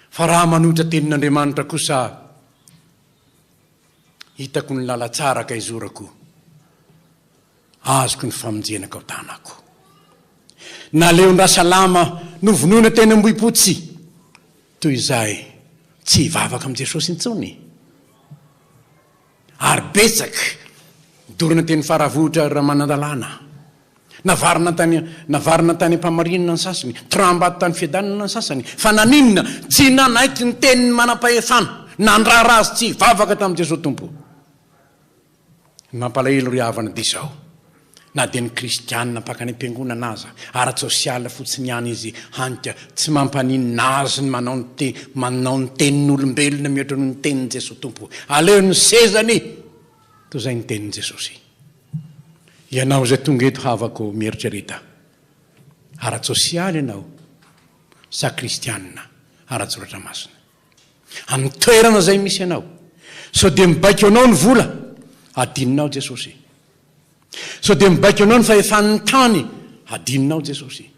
Fa raha manohitra tenin'Andriamanitra kosa, hitako ny lalantsara ka izorako. Azoko ny famonjena kao tanako. Naleon-dRasalama novonoina teny Ambohipotsy toy izay tsy hivavaka amin'i Jesosy intsony. Ary betsaka dorana teny Faravohitra Ramanandalana. Navarina tany navarina tany Ampamarinana ny sasany, toraham-bato tany Fiadanana ny sasany. Fa naninona? Tsy nanaiky ny tenin'ny manam-pahefana, nandrara azy tsy hivavaka tamin'i Jesosy Tompo. Ny mampalahelo ry havana dia izao, na dia ny kristianina mpankany am-piangonana aza, ara-tsosialy fotsiny ihany izy, hany ka tsy mampaninona azy ny manao ny te, manao ny tenin'olombelona mihoatra noho ny tenin'i Jesoa Tompo. Aleo ny sezany toy izay ny tenin'i Jesosy. Ianao izay tonga eto havako mieritrereta, ara-tsosialy ianao sa kristianina ara-tsoratra masina? Amin'ny toerana izay misy anao. Sao dia mibaiko anao ny vola, hadinonao Jesosy. Sao dia mibaiko anao ny fahefan'ny tany, hadinonao Jesosy.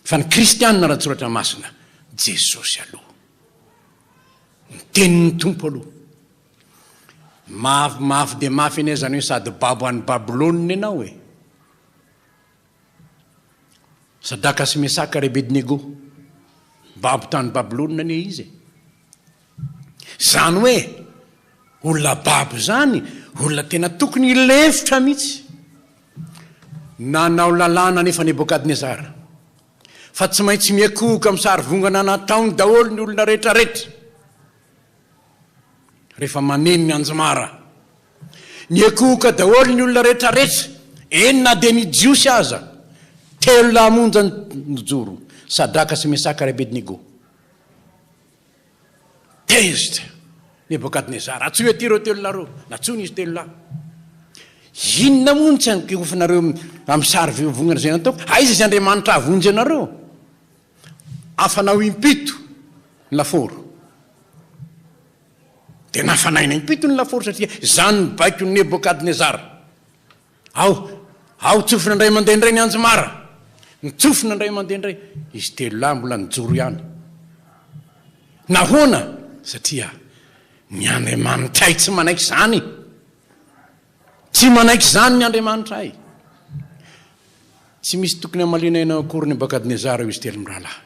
Fa ny kristianina ara-tsoratra masina, Jesosy aloha. Ny tenin'ny Tompo aloha. Mafy mafy dia mafy anie izany hoe sady babo any Babylona ianao e. Sadraka sy Mesaka ary Abednego. Babo tany Babylona anie izy e. Izany hoe, olona babo izany, olona tena tokony hilefitra mihitsy. Nanao lalàna anefa Nebokadnezara, fa tsy maintsy miankohoka amin'ny sarivongana nataony daholo ny olona rehetrarehetra. Rehefa maneno ny anjomara. Niankohoka daholo ny olona rehetra rehetra, eny na dia ny Jiosy aza. Telo lahy monja no nijoro, Sadraka sy Mesaka ary Abednego. Tezitra Nebokadnezara, Antsoy aty ireo telo lahy ireo. Nantsoina izy telo lahy. Inona moa no tsy ankohofinareo amin'ny sary vongana izay nataoko? Aiza izay Andriamanitra hahavonjy anareo? Afanao impito ny lafaoro. Dia nafanaina impito ny lafaoro satria izany ny baikon'i Nebokadnezara. Ao, ao tsofina indray mandeha indray ny anjomara. Nitsofina indray mandeha indray. Izy telolahy mbola nijoro ihany. Nahoana? Satria ny Andriamanitray tsy manaiky izany. Tsy manaiky izany ny Andriamanitray. Tsy misy tokony hamaliana ianao akory Nebokadnezara io izy telo mirahalahy.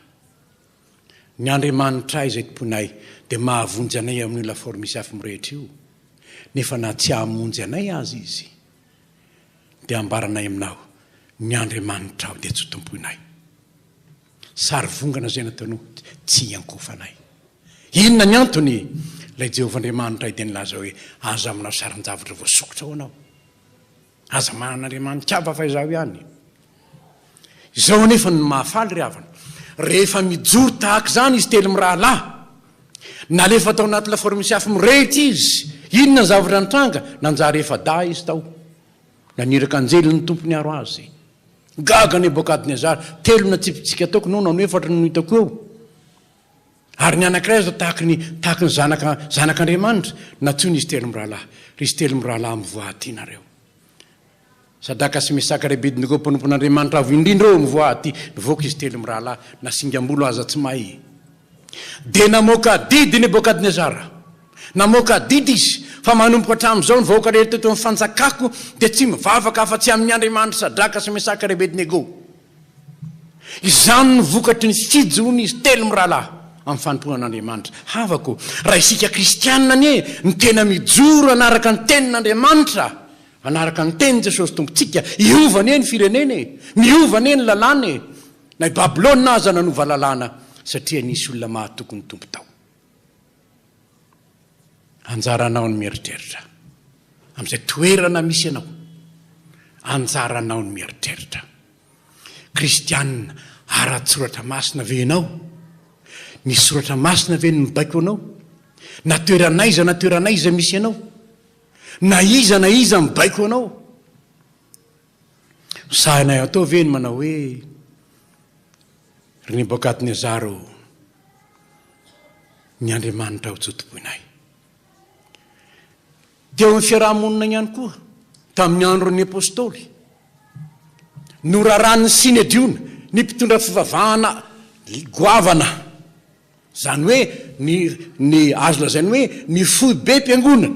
Ny Andriamanitray izay tompoinay dia mahavonjy anay amin'io lafaoro misy afo mirehitra io. Nefa na tsy hamonjy anay aza Izy, dia ambaranay aminao, ny Andriamanitrao dia tsy ho tompoinay. Sary vongana izay nataonao, tsy hiankohofanay. Inona ny antony? Ilay Jehovah Andriamanitray dia nilaza hoe, Aza manao sarin-javatra voasokitra ho anao. Aza manana andriamani-kafa fa izaho ihany. Izao anefa no mahafaly ry havana, rehefa mijoro tahaka izany izy telo mirahalahy, nalefa tao anaty lafaoro misy afo mirehitra izy, inona ny zavatra nitranga? Nanjary efa-dahy izy tao. Naniraka anjely ny Tompo niaro azy. Gaga Nebokadnezara, telo natsipitsika taoko, noana no efatra no hitako eo. Ary ny anankiray aza tahaky ny tahaky ny zanaka zanak'Andriamanitra, nantsoina izy telo mirahalahy. Ry izy telo mirahalahy mivoaha aty nareo. Sadraka sy Mesaka ary Abednego mpanompon'Andriamanitra avo indrindra ô mivoaha aty. Nivoaka izy telo mirahalahy, na singam-bolo aza tsy may. Dia namoaka didy Nebokadnezara. Namoaka didy izy, fa manomboka hatramin'izao ny vahoaka rehetra eto amin'ny fanjakako dia tsy mivavaka afa-tsy amin'ny Andriamanitr'i Sadraka sy Mesaka ary Abednego. Izany no vokatry ny fijoroan'izy telo mirahalahy amin'ny fanompoana an'Andriamanitra. Havako, raha isika kristiana anie no tena mijoro hanaraka ny tenin'Andriamanitra, hanaraka ny tenin'i Jesosy Tompontsika, hiova anie ny firenena e! Miova anie ny lalàna e! Na i Babylona aza nanova lalàna satria nisy olona mahatoky ny Tompo tao. Anjaranao ny mieritreritra. Amin'izay toerana misy anao, anjaranao ny mieritreritra. Kristianina ara-tsoratra masina ve ianao? Ny soratra masina ve no mibaiko anao? Na toerana aiza na toerana aiza misy anao? Na iza na iza mibaiko anao? Sahinay atao ve ny manao hoe, Ry Nebokadnezara ô, ny Andriamanitrao tsy ho tompoinay. Teo amin'ny fiaraha-monina ihany koa, tamin'ny andron'ny Apostoly, noraràn'ny Synedriona, ny mpitondra fivavahana goavana, izany hoe ny, ny, azo lazaina hoe ny foibem-piangonana,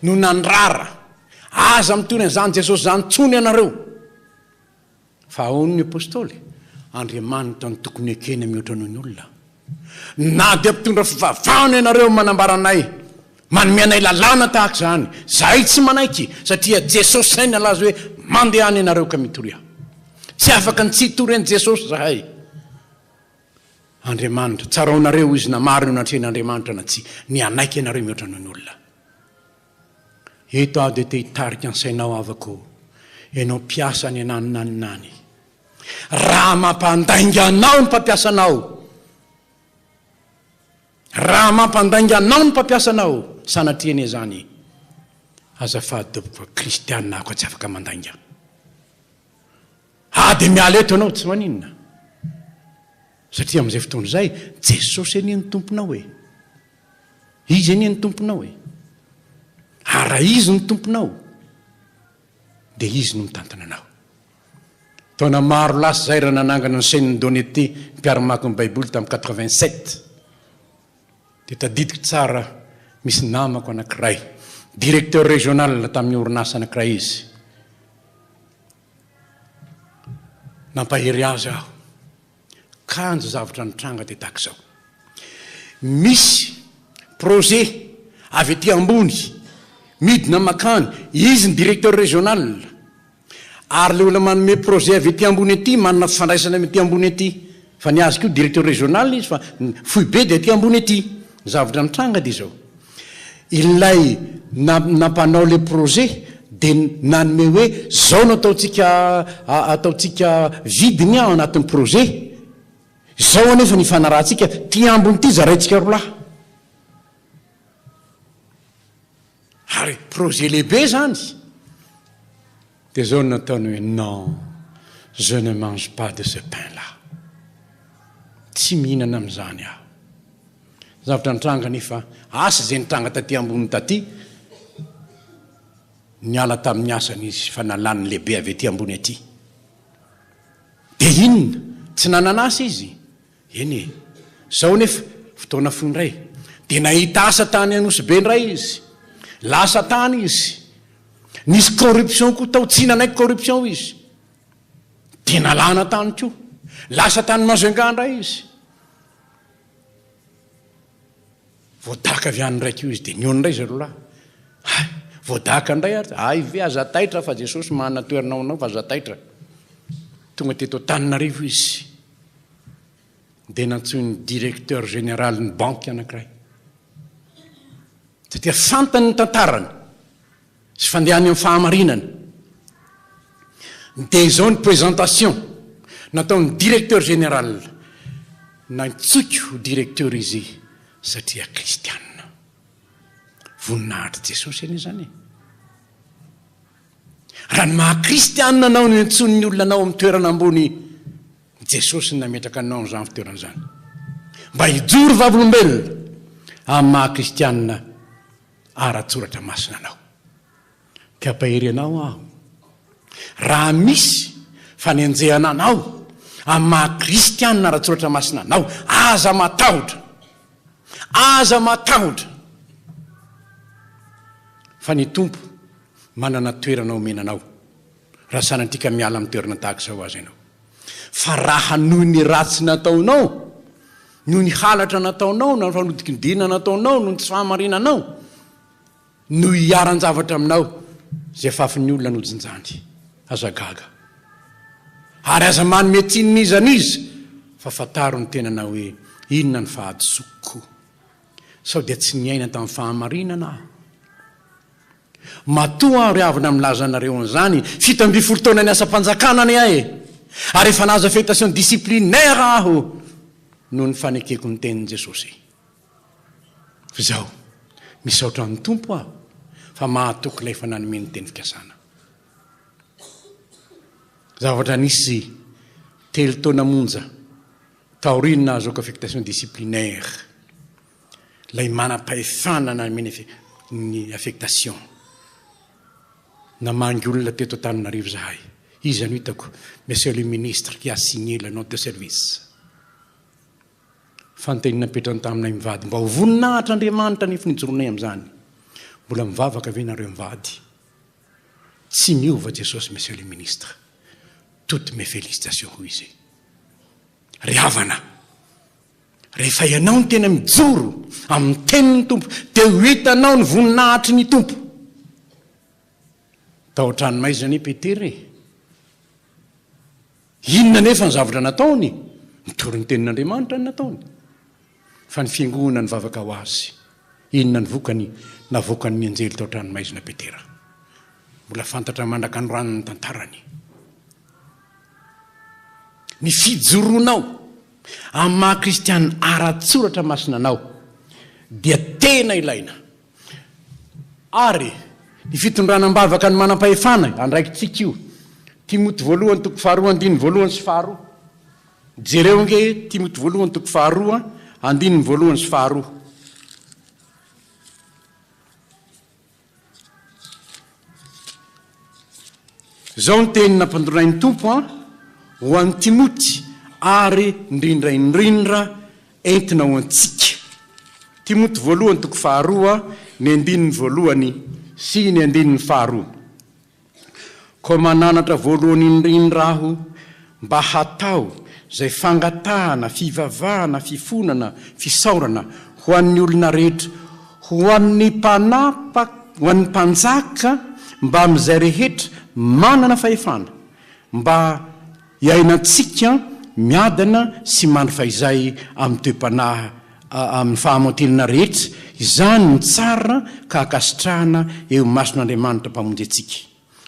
no nandrara, Aza mitory an'izany Jesosy izany intsony ianareo. Fa ahoana ny Apostoly? Andriamanitra no tokony ekena mihoatra noho ny olona. Na dia mpitondra fivavahana ianareo manambara anay, manome anay lalàna tahaka izany, izahay tsy manaiky, satria Jesosy izay nalaza hoe mandehana ianareo ka mitoria. Tsy afaka ny tsy hitory an'i Jesosy izahay. Andriamanitra, tsaraonareo izy na marina eo anatrehan'Andriamanitra na tsia, ny hanaiky ianareo mihoatra noho ny olona. Eto aho dia te hitarika ny sainao havako ô, ianao mpiasa any ananona any any. Raha mampandainga anao ny mpampiasa anao, raha mampandainga anao ny mpampiasa anao, sanatria anie izany, azafady tompoko fa kristiana aho ka tsy afaka mandainga. Ah dia miala eto ianao, tsy maninona. Satria amin'izay fotoana izay, Jesosy anie no tomponao e. Izy anie no tomponao e. Ary raha Izy no tomponao, dia Izy no mitantana anao. Taona maro lasa izay raha nanangana ny chaîne d'honnêteté mpiara-mamaky ny Baiboly tamin'ny 87, dia tadidiko tsara misy namako anankiray, directeur régional tamin'ny orinasa anankiray izy. Nampahery azy aho. Kanjo zavatra nitranga dia tahaka izao. Misy projet avy aty ambony midina makany, izy ny directeur régional, ary ilay olona manome projet avy aty ambony aty manana fifandraisana amin'ny aty ambony aty, fa ny azy koa directeur régional izy fa ny foibe dia aty ambony aty. Ny zavatra nitranga dia izao, ilay nampanao ilay projet dia nanome hoe zao no ataontsika ataontsika vidiny ao anatin'ny projet, izao anefa ny ifanarahantsika, ty ambiny ity zaraintsika rolahy. Ary projet lehibe izany. Dia izao no nataony hoe non, je ne mange pas de ce pain là. Tsy mihinana amin'izany aho. Zavatra nitranga anefa, asa izay nitranga taty ambony taty. Niala tamin'ny asany izy fa nalàn'ny lehibe avy aty ambony aty. Dia inona? Tsy nanana asa izy? Eny e! Izao anefa, fotoana fohy indray, dia nahita asa tany Anosibe indray izy. Lasa tany izy. Nisy corruption koa tao, tsy nanaiky corruption izy. Dia nalana tany koa. Lasa tany Majunga indray izy. Voadaka avy any indray koa izy, dia nihaona indray zareo lahy. Hay, voadaka indray ary, hay ve aza taitra fa Jesosy manana toerana ho anao fa aza taitra. Tonga teto Antananarivo izy. Dia nantsoin'ny directeur général-n'ny banky anankiray. Satria fantany ny tantarany sy fandehany amin'ny fahamarinana. Dia izao ny présentation nataon'ny directeur général, nantsoiko ho directeur izy satria kristianina. Voninahitr'i Jesosy anie izany e! Raha ny maha kristianina anao no iantsoan'ny olona anao amin'ny toerana ambony, Jesosy no nametraka anao amin'izany fitoerana izany. Mba hijoro vavolombelona amin'ny maha kristianina ara-tsoratra masina anao. Te hampahery anao aho. Raha misy fanenjehana anao amin'ny maha kristianina ara-tsoratra masina anao, aza matahotra. Aza matahotra. Fa ny Tompo manana toerana omena anao, raha sanatria ka miala amin'ny toerana tahaka izao aza ianao. Fa raha noho ny ratsy nataonao, noho ny halatra nataonao, na ny fanodinkodinana nataonao, noho ny tsy fahamarinanao, no hiharan-javatra aminao izay fafin'ny olona nojinjany. Aza gaga. Ary aza manome tsiny n'iza n'iza, fa fantaro ny tenanao hoe, Inona ny fahadisoako? Sao dia tsy niaina tamin'ny fahamarinana aho? Matoa aho ry havana milaza anareo an'izany, 17 taona niasam-panjakana anie aho e! Ary efa nahazo affectation disciplinaire aho noho ny fanekeko ny tenin'i Jesosy. Fa izao, misaotra ny Tompo aho fa mahatoky ilay efa nanome ny teny fikasana. Zavatra nisy telo taona monja taorian'ny nahazoako affectation disciplinaire, ilay manam-pahefana nanome ny affectation. Namangy olona teto Antananarivo izahay. Iza no hitako? Monsieur le ministre qui a signé la note de service. Fanontaniana napetrany taminay mivady, mba ho voninahitr'Andriamanitra anefa ny hijoroanay amin'izany. Mbola mivavaka ve nareo mivady? Tsy miova Jesosy Monsieur le ministre. Toutes mes félicitations hoy izy. Ry havana, rehefa ianao no tena mijoro amin'ny tenin'ny Tompo dia ho hitanao ny voninahitry ny Tompo. Tao an-tranomaizina anie Petera e. Inona anefa ny zavatra nataony? Nitory ny tenin'Andriamanitra no nataony. Fa ny fiangonana nivavaka ho azy. Inona ny vokany? Navoakan'ny anjely tao an-tranomaizina Petera. Mbola fantatra mandrak'androany ny tantarany. Ny fijoroanao amin'ny maha kristiana ara-tsoratra masina anao dia tena ilaina. Ary ny fitondrana am-bavaka ny manam-pahefana, andraikitsika io. Timoty voalohany toko faharoa andininy voalohany sy faharoa. Jereo ange Timoty voalohany toko faharoa andininy voalohany sy faharoa. Izao ny teny nampandronain'ny Tompo an, ho an'i Timoty ary indrindra indrindra entina ho antsika. Timoty voalohany toko faharoa ny andininy voalohany sy ny andininy faharoa. Koa mananatra voalohany indrindra aho mba hatao izay fangatahana, fivavahana, fifonana, fisaorana ho an'ny olona rehetra, ho an'ny mpanapaka, ho an'ny mpanjaka mbamin'izay rehetra manana fahefana, mba hiainantsika miadana sy mandry fahizay amin'ny toe-panahy amin'ny fahamantinana rehetra, izany no tsara ka ankasitrahana eo imason'Andriamanitra Mpamonjy antsika,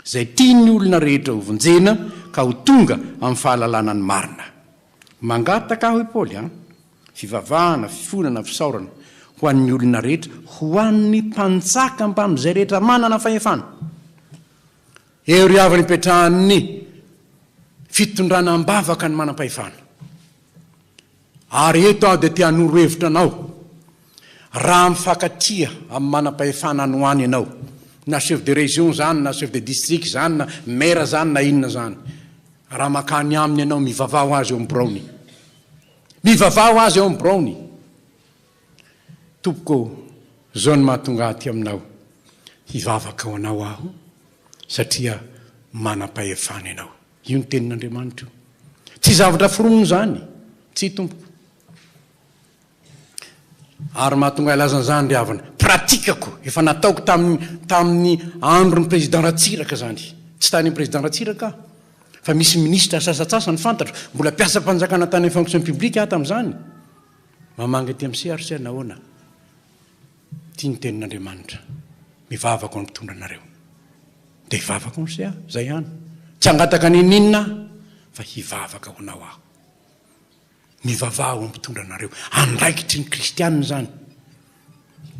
izay tian'ny olona rehetra hovonjena ka ho tonga amin'ny fahalalana ny marina. Mangataka aho, hoy Paoly, an, fivavahana, fifonana, fisaorana, ho an'ny olona rehetra, ho an'ny mpanjaka mbamin'izay rehetra manana fahefana. Eo ry havana ipetrahan'ny fitondrana am-bavaka ny manam-pahefana. Ary eto aho dia te hanoro hevitra anao, raha mifankatia amin'ny manam-pahefana any ho any ianao, Na chef de région izany, na chef de district izany, na maire izany, na inona izany. Raha mankany aminy ianao, mivavaha ho azy eo amin'ny biraony. Mivavaha ho azy eo amin'ny biraony. Tompoko ô, izao no mahatonga ahy aty aminao, hivavaka ho anao aho, satria manam-pahefana ianao. Io ny tenin'Andriamanitra io. Tsy zavatra foronina izany. Tsia, tompoko. Ary mahatonga ahy hilaza an'izany ry havana, pratikako, efa nataoko tamin'ny tamin'ny andron'ny Président Ratsiraka izany. Tsy tany amin'ny Président Ratsiraka aho, fa misy minisitra sasantsasany fantatro, mbola mpiasam-panjakana tany amin'ny fonction publique aho tamin'izany. Mamangy aty amin'ny CRC nahoana? Ity ny tenin'Andriamanitra. Mivavaka ho an'ny mpitondra anareo. Dia hivavaka ho an'i CA, izay ihany. Tsy hangataka n'inon'inona aho, fa hivavaka ho anao aho. Mivavaha ho mpitondra anareo. Andraikitry ny kristianina izany.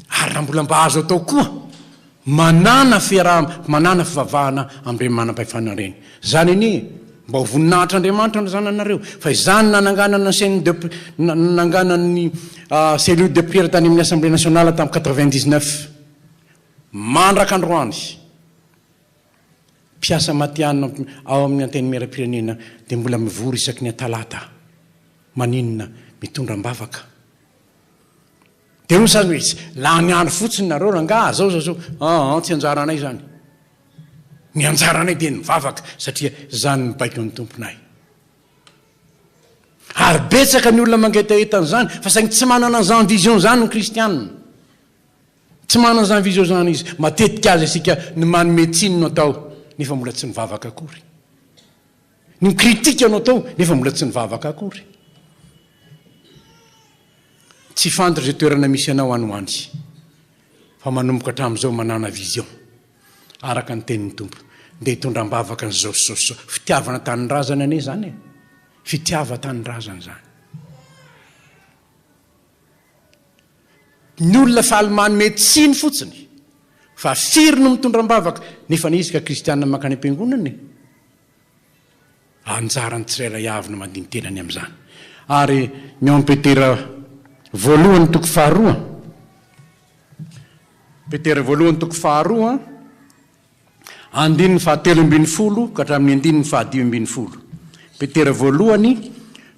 Ary raha mbola mba azo atao koa, manàna fiaraha, manàna fivavahana amin'ireny manam-pahefana ireny. Izany anie, mba ho voninahitr'Andriamanitra no izany anareo. Fa izany nananganana ny chaîne de, nananganana ny cellule de prière tany amin'ny Assemblée nationale tamin'ny 99. Mandraka androany. Mpiasa matihanina ao amin'ny Antenimierampirenena dia mbola mivory isaky ny talata. Maninona? Mitondra am-bavaka. Dia hoy ny sasany hoe, lany andro fotsiny nareo rangaha, zao zao zao. Aa, tsy anjaranay izany. Ny anjaranay dia ny mivavaka satria izany no baikon'ny Tomponay. Ary betsaka ny olona mangetaheta an'izany fa saingy tsy manana an'izany vision izany ny kristianina. Tsy manana izany vision izany izy. Matetika aza isika ny manome tsiny no atao nefa mbola tsy nivavaka akory. Ny mi-critique no atao nefa mbola tsy nivavaka akory. Tsy fantatra izay toerana misy anao any ho any. Fa manomboka hatramin'izao manàna vision. Araka ny tenin'ny Tompo. Ndeha hitondra am-bavaka an'izao sy izao sy izao. Fitiavana tanindrazana anie izany e. Fitiavan-tanindrazana izany. Ny olona faly manome tsiny fotsiny fa firy no mitondra am-bavaka nefa anie izy ka kristianina mankany am-piangonana e! Anjaran'ny tsirairay avy no mandini-tena ny amin'izany. Ary ny ao amin'ny Petera voalohany toko faharoa, Petera voalohany toko faharoa, Andininy fahatelo ambin'ny folo ka hatramin'ny andininy fahadimy ambin'ny folo. Petera voalohany,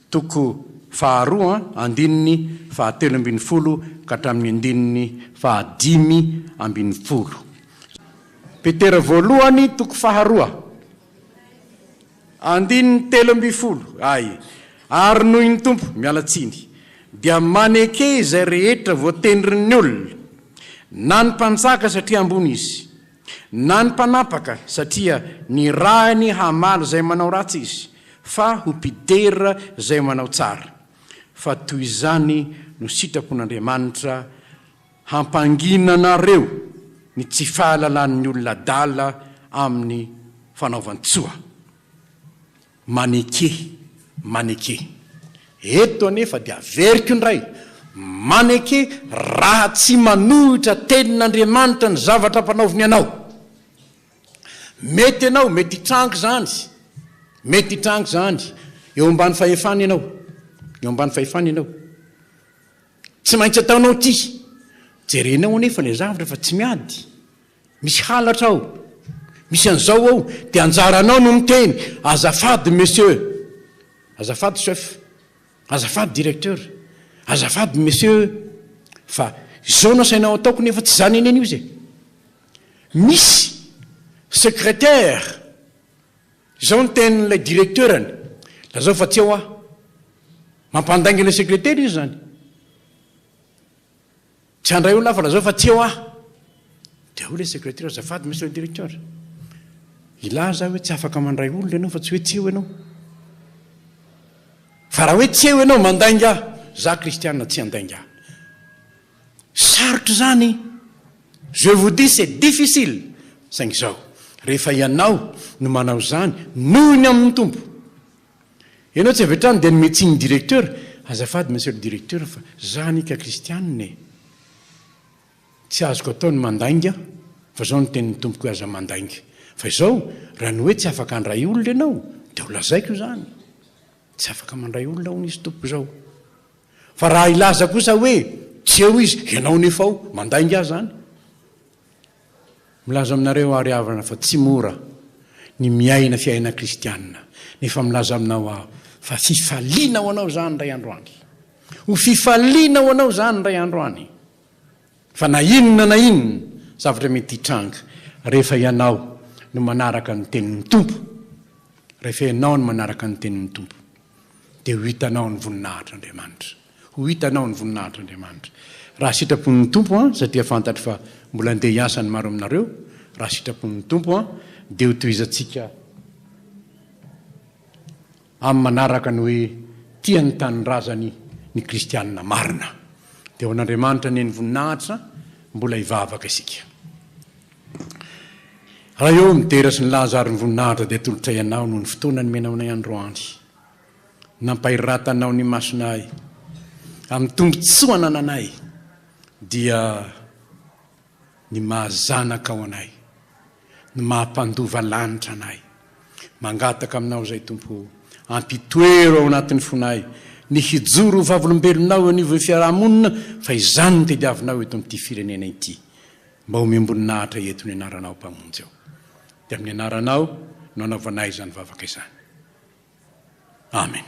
toko faharoa, andininy fahatelo ambin'ny folo ka hatramin'ny andininy fahadimy ambin'ny folo. Petera voalohany, toko faharoa, andininy 13, Ay, ary noho ny Tompo, miala tsiny, dia maneke izay rehetra voatendrin'ny olona, na ny mpanjaka satria ambony izy, Na ny mpanapaka, satria nirahiny hamaly izay manao ratsy izy, fa ho mpidera izay manao tsara. Fa toy izany no sitrapon'Andriamanitra hampangina anareo ny tsy fahalalan'ny olona adala amin'ny fanaovan-tsoa. Maneke, maneke. Eto anefa dia averiko indray, maneke raha tsy manohitra tenin'Andriamanitra ny zavatra ampanaoviny anao. Mety ianao, mety hitranga izany, mety hitranga izany, eo ambany fahefana ianao, eo ambany fahefana ianao. Tsy maintsy ataonao ity. Jerenao anefa ilay zavatra fa tsy miady. Misy halatra ao, misy an'izao ao, dia anjaranao no miteny, azafady monsieur, azafady chef, azafady directeur, azafady monsieur, fa izao no asainao ataoko nefa tsy izany anie ny izy e. Misy secrétaire, izao ny tenin'ilay directeur-ny, lazao fa tsy eo aho. Mampandainga ilay secrétaire izy izany. Tsy handray olona aho fa lazao fa tsy eo aho. Dia hoy ilay secrétaire, azafady monsieur le directeur, hilaza aho hoe tsy afaka mandray olona ianao fa tsy hoe tsy eo ianao. Fa raha hoe tsy eo ianao mandainga aho, za kristiana tsy handainga aho. Sarotra izany, je vous dis c'est difficile, saingy izao, rehefa ianao no manao izany noho ny amin'ny Tompo, Ianao tsy avy hatrany dia hanome tsiny ny directeur, azafady monsieur le directeur fa za anie ka kristianina e! Tsy azoko atao ny mandainga fa zao no tenin'ny tompoko hoe aza mandainga. Fa izao raha ny hoe tsy afaka handray olona ianao dia ho lazaiko izany. Tsy afaka mandray olona hono izy tompoko izao. Fa raha hilaza kosa hoe tsy eo izy, ianao nefa ao, mandainga aho zany. Milaza aminareo aho ry havana fa tsy mora ny miaina fiainana kristiana, nefa milaza aminao aho fa fifaliana ho anao izany indray andro any. Ho fifaliana ho anao izany indray andro any. Fa na inona na inona zavatra mety hitranga, rehefa ianao no manaraka ny tenin'ny Tompo, rehefa ianao no manaraka ny tenin'ny Tompo, dia ho hitanao ny voninahitr'Andriamanitra. Ho hitanao ny voninahitr'Andriamanitra. Raha sitrapon'ny Tompo an, satria fantatro fa mbola andeha hiasa ny maro aminareo, raha sitrapon'ny Tompo an, dia ho tohizantsika amin'ny manaraka ny hoe tia ny tanindrazany ny kristianina marina. Dia ho an'Andriamanitra anie ny voninahitra, mbola hivavaka isika. Ray ô, ny dera sy ny laza ary ny voninahitra dia atolotray Anao noho ny fotoana nomenao anay androany. Nampahiratanao ny masonay amin'ny tombontsoa anananay dia ny maha zanakao anay, ny maha mpandova lanitra anay. Mangataka aminao izay Tompo o, ampitoero ao anatin'ny fonay ny hijoro ho vavolombelonao eo anivon'ny fiaraha-monina fa izany no tediavinao eto amin'ity firenena ity. Mba omem-boninahitra eto ny anaranao Mpamonjy ô. Dia amin'ny anaranao no anaovanay izany vavaka izany. Amen.